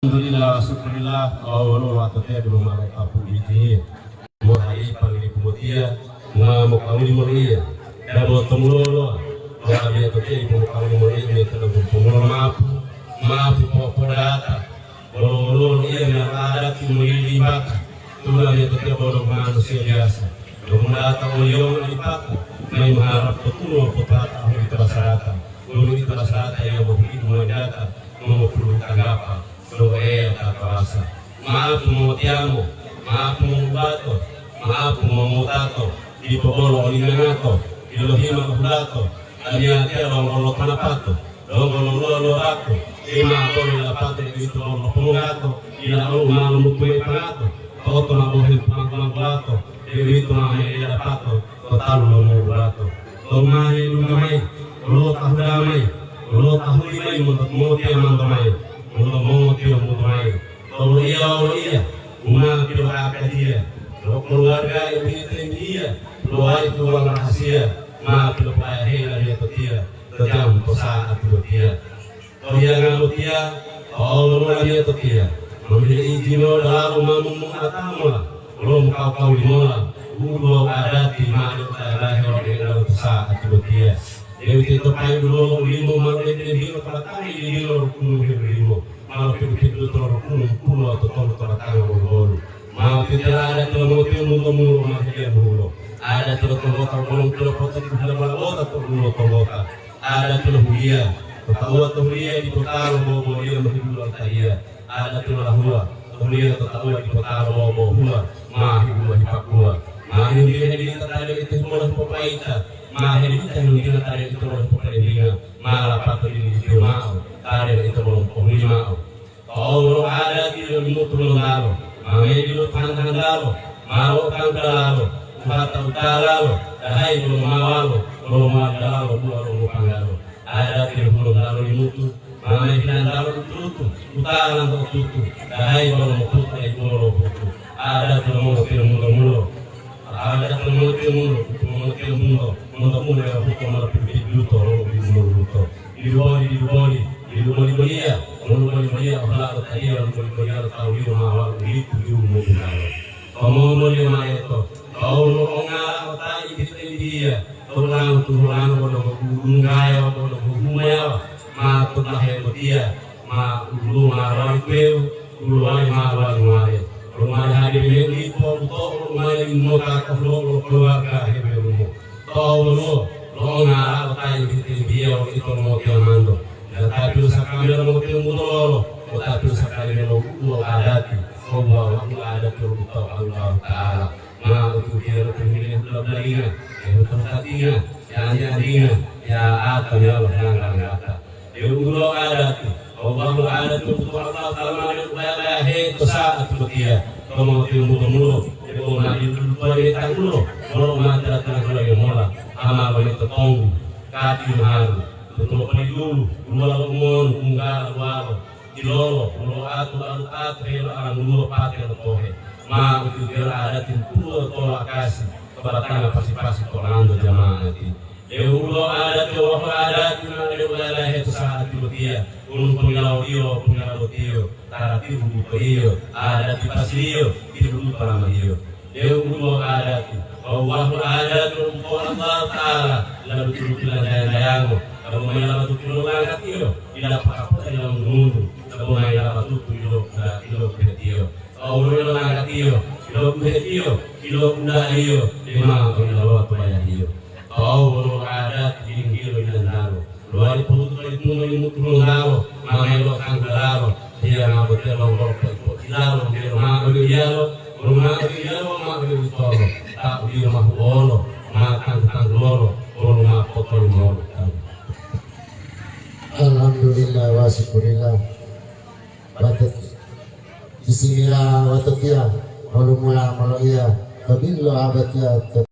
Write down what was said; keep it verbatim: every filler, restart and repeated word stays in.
Alhamdulillah, syukurillah, awolowo watotiya debo ma lotapu itiye. Moharipa lilipu botiya, ma mokawuli moloiya. Dabo tomulolo, wa amiyatotiya dipo mokawuli moloiya, amiyatotiya debo pomulolo mapu, mapu popodata. Wolo-wolo loiya meyalo adati molilimbaka, tula amiyatotiya bo donggo manusiya biyasa. Donggo data oliyongo lipata, mayi moharap to tulo potata ahuli to basarata. Wonu ito basarata yilabo huidu mowali data, mongopulu tanggapa. Lo Eya ta kawasa. Maapu mongotiyamo, maapu mongubato, maapu mongowutato, dipo bolo olingangato, bilohima lo hulato, amiyatiya donggo lo panapato, donggo lo luwa lo rato, lima bolo lapato, dipo bolo lo pongogato, dila olo u ma lomutu mayi pangato, toto ma bohe panggu-panggulato, deuwito ma mele lapato, to talu lo mongowutato. Tomayi lunggamayi, lo tahula mayi, lo tahuli mayi monto mongotiyamanto mayi, monto mongotiyombunto mayi. Toloiya-woloiya u ma piloakadiya lo kuluwarga u yitentiya, lowali tuwanga rahasiya ma pilopoayahe lamiyatotiya to jamu to sa'ati botiya. To hiyanga botiya, to olongiya totiya, ma mile ijino dalalo ma momu'ata mola, wolo mokawkawuli mola, u duwawu adati ma ode utalahe ode dalalo to sa'ati botiya. De'uwitoyito payi dulolo ulimo ma lodede'embio to batanga yiliyilo rukunu helolimo, ma lopidu-piduto lo rukunu mpulo to tolu to batanga bolu-bolu. Ma titela adati lo motiyo mulo-mulo ma helemulo. Adati lo tonggota bolong pilopotutu hila bala bota to dulo tonggota. Adati lo huliya, to tauwa to huliya dipo ta lo bobo-boliyo ma hidulo taliya. Adati lo lahuwa, to huliya to tauwa dipo ta lo bobo-bohuwa ma hidulo hipakuwa. Ma hiyunggile hedita taliyo ito himola hipopaita, ma hedita hiyunggila taliyo ito lo hipopolembinga, ma lapato dilitiyo mao, taliyo ito bolo pohuli mao. To'u lo adati lo Limutu Hulontalo, ma medilo tangga-tanggalo, ma lo'otanggalalo, uhata utalalo, dahayi bolo mawalo, bolo mawali dalalo dua lo ngopanggalo. Adati lo Hulontalo Limutu, ma mehilantalo ututu, utalanto otutu, dahayi bolo moputu ayi bolo loputu. Adati lo mongotiyo mulo-mulo. Ala-ala data mongotiyo mulo, mongotiyo mulo, monto mulo ya huto mala pipiduto, lo bibulo luto. Didu boli, didu boli, didu boli boliya, wonu boli boliya, ohala lo taliya, wonu boli boliya, lo tauliyo ma walu lipu diu mobunalo. Omo boliyo ma eto, tau lo ongala otai bitendiya, to ulango tuhulango bodo gulunggaya, bodo guhumayawa, ma to dahe botiya, ma ulu ma lowali tuwewu, ulu lowali ma lowali muwale. Rumali hadiri me'u lipu wawu to'u rumali mota to hulo'o lo keluwarga Heberumo. To'u woluwo lo'ongara'o ta yimbi-yimbiya wolo ito mongotiyamanto. Datapiyo sakamela mongotiyo mutololo, botapiyo sakamela lo bu'u wawu adati, wawu wawu adati lo butawu Allahuta'ala. Ma ututiya lo tuhile hula-hulalinga, ya hutatatinga, ya anti-antinga, ya ato meyalo langga-langgata. Deuwulo adati, Allahu adati u Allahuta'ala ma lebe ubaya-bayahe to sa'ati botiya, to mongotiyo mulo-mulo, debo ma diludutuwa lebe tanggulo, wolo u ma tala-tala hulayo mola, ama lometo tonggu, kati maharu, tutulo polidulu, duluwalo umonu, unggala luwalo, tilolo, wolo atu alu-atu helo alanguluwo pate lo tohe, ma ututiyo adati u puluwo tolo akasi, to batanga pasi-pasi to olanto jama'ati. Deuwulo adati wawu adati ma lebe ubaya-bayahe to sa'ati botiya, wonu pongilawoliyo, pongilawoliyo, taratibu butoiyo, adati pasiliyo, tiludu palamaliyo. Deuwulo adati, wawu wahu adati lo buto'o Allahuta'ala, lalu tulu pilandayandayango, dabo mayi labatutu lo langatiyo, dila pakapota dila mundu-mundu, dabo mayi labatutu ilo, ilo, ilo, ilo, To'u woluwo lo langatiyo, ilo buhetiyo, ilo udaiyo, lima to ilalowa to bayaliyo. To'u woluwo adati yinggilo yilantalo, lowali pohutu to lipungo Limutu Hulontalo, ma melo tanggulalo, hiyanga botiya longgolo poipo'ilalo, melo ma'o ode uliyalo, wonu ma'o ode uliyalo, ma'o ode ulitolo, ta uliyo ma huolo, ma tanggu-tanggulolo, wonu ma potolimolo. Alhamdulillah wa syukurillah. Watet-, bismillah, watotiya, molumula moloiya, to bili lo abatiya, to